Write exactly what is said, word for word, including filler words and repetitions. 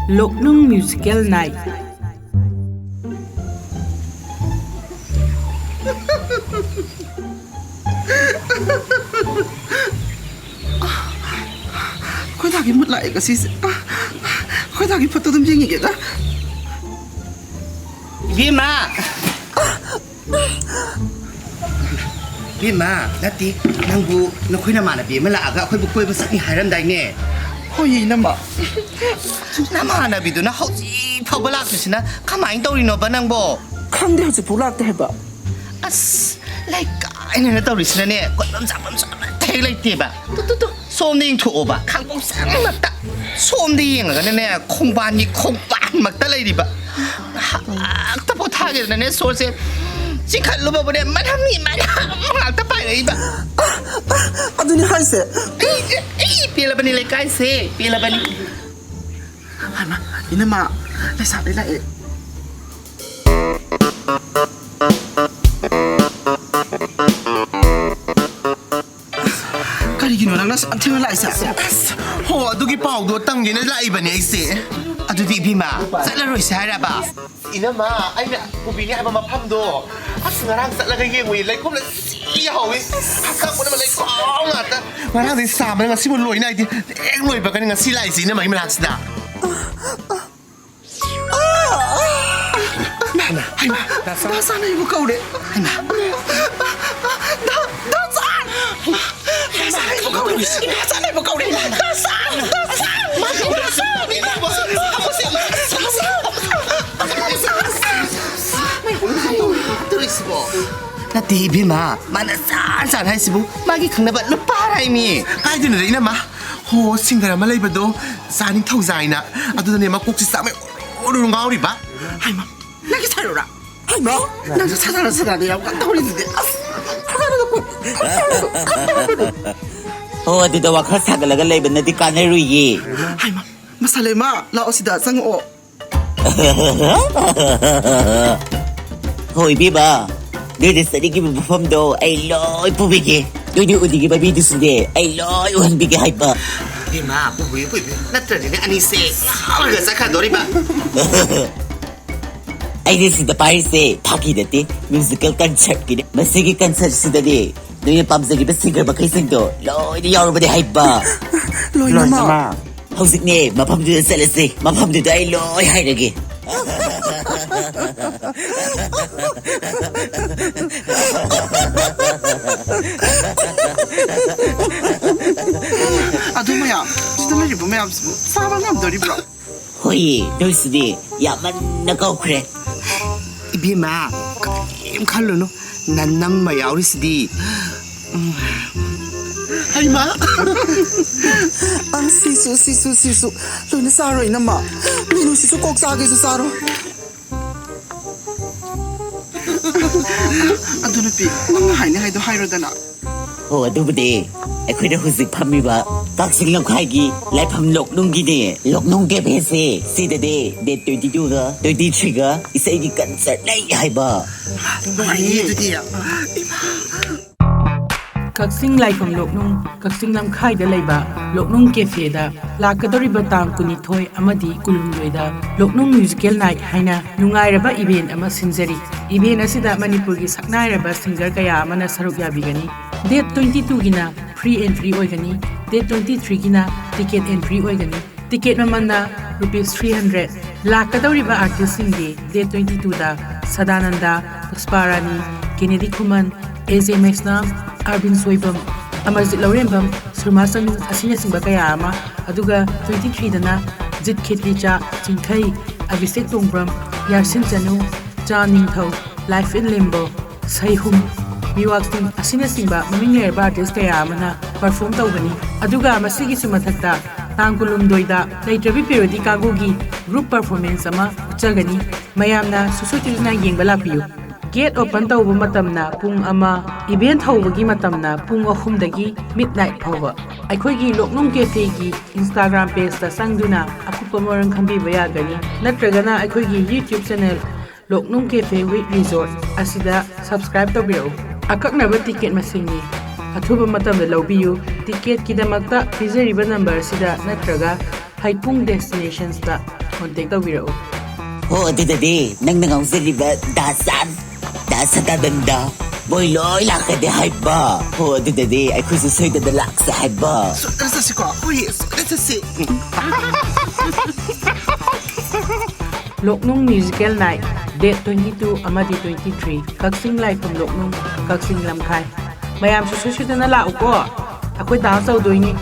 ꯂꯣꯛꯅꯨꯡ musical night. ꯑꯩꯈꯣꯏ ꯗꯥꯒꯤ ꯃꯨꯠ ꯂꯥꯛꯑꯦ ꯉꯁꯤꯁꯦ꯫ ꯑꯩꯈꯣꯏ ꯗꯥꯒꯤ ꯐꯣꯇꯣ ꯑꯗꯨꯝ ꯌꯦꯡꯉꯤꯒꯦꯗ꯫ ꯏꯕꯦꯝꯃ! ꯏꯕꯦꯝꯃ, ꯅꯠꯇꯦ, ꯅꯪꯕꯨ ꯅꯈꯣꯏ ꯅꯃꯥꯟꯅꯕꯤ ꯑꯃ ꯂꯥꯛꯑꯒ ꯑꯩꯈꯣꯏꯕꯨ ꯀꯣꯏꯕ ꯆꯠꯅꯤ ꯍꯥꯏꯔꯝꯗꯥꯏꯅꯦ? ꯍꯣꯏ, ꯏꯅꯝꯃ꯫ ꯅꯃꯥꯟꯅꯕꯤꯗꯨꯅ ꯍꯧꯖꯤꯛ ꯐꯥꯎꯕ ꯂꯥꯛꯇ꯭ꯔꯤꯁꯤꯅ ꯀꯃꯥꯏꯅ ꯇꯧꯔꯤꯅꯣꯕ ꯅꯪꯕꯣ? ꯈꯪꯗꯦ, ꯍꯧꯖꯤꯛꯐꯥꯎ ꯂꯥꯛꯇꯦ ꯍꯥꯏꯕ꯫ ꯑꯁ, ꯂꯩꯀꯥꯏꯅꯅ ꯇꯧꯔꯤꯁꯤꯅꯅꯦ, ꯀꯣꯏꯐꯝ ꯆꯥꯐꯝꯁꯨ ꯑꯃꯠꯇ ꯍꯦꯛ ꯂꯩꯇꯦꯕ꯫ ꯇꯨ, ꯇꯨ, ꯇꯨ, ꯁꯣꯝꯗ ꯌꯦꯡꯊꯣꯛꯑꯣꯕ, ꯈꯥꯡꯄꯣꯛ ꯆꯪꯃꯛꯇ꯫ ꯁꯣꯝꯗ ꯌꯦꯡꯉꯒꯅꯅꯦ, ꯈꯣꯡꯕꯥꯟꯒꯤ ꯈꯣꯡꯕꯥꯟꯃꯛꯇ ꯂꯩꯔꯤꯕ꯫ ꯉꯥꯏꯍꯥꯛꯇ ꯄꯣꯊꯥꯒꯦꯗꯅꯅꯦ, ꯁꯣꯔꯁꯦ ꯆꯤꯡꯈꯠꯂꯨꯕꯕꯨꯅꯦ, ꯃꯅꯝꯒꯤ ꯃꯅꯝ ꯉꯥꯛꯇ ꯄꯥꯏꯔꯛꯏꯕ꯫ ꯑꯗꯨꯅꯤ ꯍꯥꯏꯁꯦ꯫ ꯑꯩ, ꯑꯩ ꯄꯦꯜꯂꯕꯅꯤ, ꯂꯩꯀꯥꯏꯁꯦ ꯄꯦꯜꯂꯕꯅꯤ꯫ ꯍꯥꯏꯃ, ꯏꯅꯝꯃ, ꯂꯩꯁꯥꯕꯤ ꯂꯥꯛꯑꯦ꯫ ꯀꯔꯤꯒꯤꯅꯣ ꯅꯪꯅ ꯑꯁꯨꯛ ꯌꯥꯝ ꯊꯦꯡꯅ ꯂꯥꯛꯏꯁꯦ? ꯑꯁ, ꯍꯣ, ꯑꯗꯨꯒꯤ ꯄꯥꯎꯗꯣ ꯇꯝꯒꯦꯅ ꯂꯥꯛꯏꯕꯅꯦ ꯑꯩꯁꯦ꯫ ꯑꯗꯨꯗꯤ ꯏꯕꯦꯝꯃ, ꯆꯠꯂꯔꯣꯏꯁꯦ ꯍꯥꯏꯔꯕ? ꯏꯅꯝꯃ, ꯑꯩꯅ ꯄꯨꯕꯤꯅꯤ ꯍꯥꯏꯕ ꯃꯐꯝꯗꯣ, ꯑꯁ, ꯉꯔꯥꯡ ꯆꯠꯂꯒ ꯌꯦꯡꯉꯨꯏ, ꯂꯩꯈꯣꯝꯅ ꯁꯤ ꯌꯥꯍꯧꯋꯤ꯫ ꯍꯛꯆꯥꯡ ꯄꯨꯝꯅꯃꯛ ꯂꯩꯈꯣꯝ ꯉꯥꯛꯇ꯫ ꯉꯔꯥꯡꯗꯩ ꯆꯥꯕꯅ ꯉꯁꯤꯕꯨ ꯂꯣꯏ ꯅꯥꯏꯗꯦ꯫ ꯍꯦꯛ ꯂꯣꯏꯕꯒꯅꯤ ꯉꯁꯤ ꯂꯥꯛꯏꯁꯦ ꯏꯅꯝꯃꯒꯤ ꯃꯅꯥꯛꯁꯤꯗ꯫ ꯍꯩꯃꯥ, ꯗꯥ ꯆꯥꯟ꯫ ꯗꯥ ꯆꯥꯟ ꯑꯩꯕꯨ ꯀꯧꯔꯦ꯫ ꯍꯩꯃꯥ꯫ ꯗꯥ, ꯗꯥ ꯆꯥꯟ! ꯗꯥ ꯆꯥꯟ ꯑꯩꯕꯨ ꯀꯧꯔꯦ꯫ ꯗꯥ ꯆꯥꯟ ꯑꯩꯕꯨ ꯀꯧꯔꯦ꯫ ꯗꯥ ꯆꯥꯟ! ꯗꯥ ꯆꯥꯟ! ꯇꯧꯔꯤꯁꯤꯕꯣ? ꯅꯠꯇꯦ ꯏꯕꯦꯝꯃ, ꯃꯥꯅ ꯆꯥꯟ ꯆꯥꯟ ꯍꯥꯏꯁꯤꯕꯨ ꯃꯥꯒꯤ ꯈꯪꯅꯕ ꯅꯨꯄꯥ ꯍꯥꯏꯃꯤ꯫ ꯀꯥꯏꯗꯅꯣꯗ ꯏꯅꯝꯃ? ꯍꯣ, ꯁꯤꯡꯒꯔ ꯑꯃ ꯂꯩꯕꯗꯣ, ꯆꯥ ꯅꯤꯡꯊꯧꯖꯥꯏꯅ꯫ ꯑꯗꯨꯗꯅꯦ ꯃꯀꯣꯛꯁꯤ ꯆꯥꯛꯃꯩ ꯎꯔꯨ ꯎꯔꯨ ꯉꯥꯎꯔꯤꯕ꯫ ꯍꯩꯃꯥ, ꯅꯪꯒꯤ ꯁꯥꯏꯔꯣꯔꯥ? ꯍꯩꯃꯥ, ꯅꯪꯁꯨ ꯁꯥꯟꯅꯔ ꯁꯥꯟꯅꯔ ꯌꯥꯝ ꯀꯟꯅ ꯇꯧꯔꯤꯗꯨꯗꯤ꯫ ꯑꯁ, ꯐꯨꯅꯔꯒ ꯄꯣꯠ-, ꯐꯨꯅꯔꯒ ꯀꯟꯅ ꯇꯧꯔꯤꯗꯨꯗꯤ꯫ ꯍꯣ, ꯑꯗꯨꯗ ꯋꯥꯈꯜ ꯁꯥꯒꯠꯂꯒ ꯂꯩꯕꯅꯗꯤ ꯀꯥꯟꯅꯔꯨꯏꯌꯦ꯫ ꯍꯩꯃꯥ, ꯃꯁꯥꯂꯩꯃ, ꯂꯥꯛꯑꯣ ꯁꯤꯗ, ꯆꯪꯉꯛꯑꯣ꯫ ꯍꯣꯏ, ꯏꯕꯦꯝꯃ, ꯅꯣꯏꯗ ꯆꯠꯅꯤꯡꯉꯤꯕ ꯃꯐꯝꯗꯣ ꯑꯩ ꯂꯣꯏ ꯄꯨꯕꯤꯒꯦ꯫ ꯅꯣꯏꯗ ꯎꯅꯤꯡꯉꯤꯕ ꯃꯤꯗꯨꯁꯨꯅꯦ, ꯑꯩ ꯂꯣꯏ ꯎꯍꯟꯕꯤꯒꯦ ꯍꯥꯏꯕ꯫ ꯏꯃꯥ, ꯄꯨꯕꯤ, ꯄꯨꯕꯤ, ꯅꯠꯇ꯭ꯔꯗꯤꯅꯦ ꯑꯅꯤꯁꯦ ꯉꯥꯎꯔꯒ ꯆꯠꯈ꯭ꯔꯗꯣꯔꯤꯕ꯫ ꯑꯩꯅ ꯁꯤꯗ ꯄꯥꯏꯔꯤꯁꯦ ꯐꯥꯒꯤ ꯅꯠꯇꯦ, ꯃ꯭ꯌꯨꯖꯤꯀꯦꯜ ꯀꯟꯁꯔꯠꯀꯤꯅꯦ꯫ ꯃꯁꯤꯒꯤ ꯀꯟꯁꯔꯠꯁꯤꯗꯅꯦ ꯅꯣꯏꯅ ꯄꯥꯝꯖꯔꯤꯕ ꯁꯤꯡꯒꯔ ꯃꯈꯩꯁꯤꯡꯗꯣ ꯂꯣꯏꯅ ꯌꯥꯎꯔꯕꯅꯦ ꯍꯥꯏꯕ꯫ ꯂꯣꯏꯅꯃꯛ? ꯍꯧꯖꯤꯛꯅꯦ ꯃꯐꯝꯗꯨꯗ ꯆꯠꯂꯁꯤ, ꯃꯐꯝꯗꯨꯗ ꯑꯩ ꯂꯣꯏ ꯍꯥꯏꯔꯒꯦ꯫ ꯑꯗꯨ ꯃꯌꯥꯝ, ꯁꯤꯗ ꯂꯩꯔꯤꯕ ꯃꯌꯥꯝꯁꯤꯕꯨ ꯆꯥꯕ ꯉꯝꯗꯣꯔꯤꯕ꯭ꯔꯣ? ꯍꯣꯏꯌꯦ, ꯅꯣꯏꯁꯤꯗꯤ ꯌꯥꯝꯃꯟꯅ ꯀꯧꯈ꯭ꯔꯦ꯫ ꯏꯕꯦꯝꯃ, ꯀꯔꯤꯝ ꯈꯜꯂꯨꯅꯨ, ꯅꯅꯝꯃ ꯌꯥꯎꯔꯤꯁꯤꯗꯤ꯫ ꯎꯝ꯫ ꯍꯩꯃꯥ! ꯑ, ꯁꯤꯁꯨ, ꯁꯤꯁꯨ, ꯁꯤꯁꯨ ꯂꯣꯏꯅ ꯆꯥꯔꯣ, ꯏꯅꯝꯃ꯫ ꯃꯤꯅꯨꯁꯤꯁꯨ ꯀꯣꯛ ꯆꯥꯒꯦꯁꯨ ꯆꯥꯔꯣ꯫ ꯑꯗꯨ ꯅꯨꯄꯤ, ꯅꯪꯅ ꯍꯥꯏꯅꯤ ꯍꯥꯏꯗꯣ ꯍꯥꯏꯔꯣꯗꯅ꯫ ꯍꯣ, ꯑꯗꯨꯕꯨꯗꯤ ꯑꯩꯈꯣꯏꯅ ꯍꯧꯖꯤꯛ ꯐꯝꯃꯤꯕ ꯀꯛꯆꯤꯡ ꯂꯝꯈꯥꯏꯒꯤ ꯂꯥꯏꯐꯝ ꯂꯣꯛꯅꯨꯡꯒꯤꯅꯦ, ꯂꯣꯛꯅꯨꯡ ꯀꯦꯐꯦꯁꯦ꯫ ꯁꯤꯗꯗꯤ ꯗꯦꯠ ꯇ꯭ꯋꯦꯟꯇꯤ ꯇꯨꯒ ꯇ꯭ꯋꯦꯟꯇꯤ ꯊ꯭ꯔꯤꯒ ꯏꯁꯩꯒꯤ ꯀꯟꯁꯔꯠ ꯂꯩ ꯍꯥꯏꯕ꯫ ꯅꯨꯡꯉꯥꯏꯌꯦ ꯑꯗꯨꯗꯤ꯫ ꯀꯛꯆꯤꯡ ꯂꯥꯏꯐꯝ ꯂꯣꯛꯅꯨꯡ, ꯀꯛꯆꯤꯡ ꯂꯝꯈꯥꯏꯗ ꯂꯩꯕ ꯂꯣꯛꯅꯨꯡ ꯀꯦꯐꯦꯗ ꯂꯥꯛꯀꯗꯧꯔꯤꯕ ꯇꯥꯡ ꯀꯨꯟꯅꯤꯊꯣꯏ ꯑꯃꯗꯤ ꯀꯨꯟꯍꯨꯝꯗꯣꯏꯗ ꯂꯣꯛꯅꯨꯡ ꯃ꯭ꯌꯨꯖꯤꯀꯦꯜ ꯅꯥꯏꯠ ꯍꯥꯏꯅ ꯅꯨꯡꯉꯥꯏꯔꯕ ꯏꯚꯦꯟ ꯑꯃ ꯁꯤꯟꯖꯔꯤ꯫ ꯏꯚꯦꯟ ꯑꯁꯤꯗ ꯃꯅꯤꯄꯨꯔꯒꯤ ꯁꯛꯅꯥꯏꯔꯕ ꯁꯤꯡꯒꯔ ꯀꯌꯥ ꯑꯃꯅ ꯁꯔꯨꯛ ꯌꯥꯕꯤꯒꯅꯤ꯫ ꯗꯦꯠ ꯇ꯭ꯋꯦꯟꯇꯤ ꯇꯨꯒꯤꯅ ꯐ꯭ꯔꯤ ꯑꯦꯟꯇ꯭ꯔꯤ ꯑꯣꯏꯒꯅꯤ, ꯗꯦꯠ ꯇ꯭ꯋꯦꯟꯇꯤ ꯊ꯭ꯔꯤꯒꯤꯅ ꯇꯤꯀꯦꯠ ꯑꯦꯟꯇ꯭ꯔꯤ ꯑꯣꯏꯒꯅꯤ꯫ ꯇꯤꯀꯦꯠ ꯃꯃꯜꯅ ꯔꯨꯄꯤꯁ ꯊ꯭ꯔꯤ ꯍꯟꯗ꯭ꯔꯦꯠ꯫ ꯂꯥꯛꯀꯗꯧꯔꯤꯕ ꯑꯥꯔꯇꯤꯁꯁꯤꯡꯗꯤ ꯗꯦꯠ ꯇ꯭ꯋꯦꯟꯇꯤ ꯇꯨꯗ ꯁꯗꯥꯅꯟꯗ, ꯄꯨꯁꯄꯥ ꯔꯥꯅꯤ, ꯀꯦꯅꯦꯗꯤ ꯈꯨꯃꯟ, ꯑꯦ ꯖꯦ ꯃꯩꯁꯅꯥꯝ, ꯑꯥꯔꯕꯤꯟ ꯁꯣꯏꯕꯝ, ꯑꯃꯔꯖꯤꯠ ꯂꯧꯔꯦꯝꯕꯝ, ꯁꯨꯔꯃꯥ ꯆꯅꯨ ꯑꯁꯤꯅꯆꯤꯡꯕ ꯀꯌꯥ ꯑꯃ, ꯑꯗꯨꯒ ꯇ꯭ꯋꯦꯟꯇꯤ ꯊ꯭ꯔꯤꯗꯅ ꯖꯤꯠ ꯈꯦꯇ꯭ꯔꯤꯆꯥ, ꯆꯤꯡꯈꯩ, ꯑꯚꯤꯁꯦꯛ ꯇꯣꯡꯕ꯭ꯔꯝ, ꯌꯥꯔꯁꯤꯟ ꯆꯅꯨ, ꯆꯥ ꯅꯤꯡꯊꯧ, ꯂꯥꯏꯐ ꯏꯟ ꯂꯤꯝꯕꯣ, ꯁꯩꯍꯨꯝ, ꯃꯤꯋꯥꯛꯆꯤꯡ ꯑꯁꯤꯅꯆꯤꯡꯕ ꯃꯃꯤꯡ ꯂꯩꯔꯕ ꯑꯥꯔꯇꯤꯁ ꯀꯌꯥ ꯑꯃꯅ ꯄꯔꯐꯣꯔꯝ ꯇꯧꯒꯅꯤ꯫ ꯑꯗꯨꯒ ꯃꯁꯤꯒꯤꯁꯨ ꯃꯊꯛꯇ ꯇꯥꯡ ꯀꯨꯟꯍꯨꯝꯗꯣꯏꯗ ꯂꯩꯇ꯭ꯔꯕꯤ ꯄꯦꯔꯣꯗꯤ ꯀꯥꯡꯕꯨꯒꯤ ꯒ꯭ꯔꯨꯞ ꯄꯔꯐꯣꯔꯃꯦꯟꯁ ꯑꯃ ꯎꯠꯆꯒꯅꯤ꯫ ꯃꯌꯥꯝꯅ ꯁꯨꯡꯁꯣꯏ ꯁꯣꯏꯗꯅ ꯌꯦꯡꯕ ꯂꯥꯛꯄꯤꯌꯨ꯫ ꯒꯦꯠ ꯑꯣꯄꯟ ꯇꯧꯕ ꯃꯇꯝꯅ ꯄꯨꯡ ꯑꯃ, ꯏꯚꯦꯟꯠ ꯍꯧꯕꯒꯤ ꯃꯇꯝꯅ ꯄꯨꯡ ꯑꯍꯨꯝꯗꯒꯤ ꯃꯤꯗ ꯅꯥꯏꯠ ꯐꯥꯎꯕ꯫ ꯑꯩꯈꯣꯏꯒꯤ ꯂꯣꯛꯅꯨꯡ ꯀꯦꯐꯦꯒꯤ ꯏꯟꯁꯇꯥꯒ꯭ꯔꯥꯝ ꯄꯦꯖꯇ ꯆꯪꯗꯨꯅ ꯑꯀꯨꯞꯄ ꯃꯔꯣꯜ ꯈꯪꯕꯤꯕ ꯌꯥꯒꯅꯤ, ꯅꯠꯇ꯭ꯔꯒꯅ ꯑꯩꯈꯣꯏꯒꯤ ꯌꯨꯇ꯭ꯌꯨꯕ ꯆꯦꯅꯦꯜ ꯂꯣꯛꯅꯨꯡ ꯀꯦꯐꯦ ꯋꯤꯠ ꯔꯤꯖꯣꯔꯠ ꯑꯁꯤꯗ ꯁꯕꯁꯀ꯭ꯔꯥꯏꯕ ꯇꯧꯕꯤꯔꯛꯎ꯫ ꯑꯀꯛꯅꯕ ꯇꯤꯀꯦꯠ ꯃꯁꯤꯡꯅꯤ꯫ ꯑꯊꯨꯕ ꯃꯇꯝꯗ ꯂꯧꯕꯤꯌꯨ꯫ ꯇꯤꯀꯦꯠꯀꯤꯗꯃꯛꯇ ꯄꯤꯖꯔꯤꯕ ꯅꯝꯕꯔ ꯑꯁꯤꯗ ꯅꯠꯇ꯭ꯔꯒ ꯍꯩꯄꯨꯡ ꯗꯦꯁꯇꯤꯅꯦꯁꯟꯁꯇ ꯀꯣꯟꯇꯦꯛ ꯇꯧꯕꯤꯔꯛꯎ꯫ ꯍꯣ, ꯑꯗꯨꯗꯗꯤ ꯅꯪꯅ ꯉꯥꯎꯖꯔꯤꯕ ꯗꯥ ꯆꯥꯟ, ꯗꯥ ꯁꯗꯥꯅꯟꯗ, ꯃꯣꯏ ꯂꯣꯏ ꯂꯥꯛꯀꯅꯤ ꯍꯥꯏꯕ꯫ ꯍꯣ, ꯑꯗꯨꯗꯗꯤ ꯑꯩꯈꯣꯏꯁꯨ ꯁꯣꯏꯗꯅ ꯂꯥꯛꯁꯦ ꯍꯥꯏꯕ꯫ ꯁꯣꯏꯗꯅ ꯆꯠꯁꯤꯀꯣ, ꯍꯣꯏ, ꯁꯣꯏꯗꯅ ꯆꯠꯁꯤ꯫ ꯂꯣꯛꯅꯨꯡ musical night, date twenty two ꯑꯃꯗꯤ ꯇ꯭ꯋꯦꯟꯇꯤ ꯊ꯭ꯔꯤ, ꯀꯛꯆꯤꯡ ꯂꯥꯏꯐꯝ ꯂꯣꯛꯅꯨꯡ, ꯀꯛꯆꯤꯡ ꯂꯝꯈꯥꯏ꯫ ꯃꯌꯥꯝꯁꯨ ꯁꯣꯏ ꯁꯣꯏꯗꯅ ꯂꯥꯛꯎꯀꯣ, ꯑꯩꯈꯣꯏ ꯗꯥꯟꯁ ꯇꯧꯗꯣꯏꯅꯤ꯫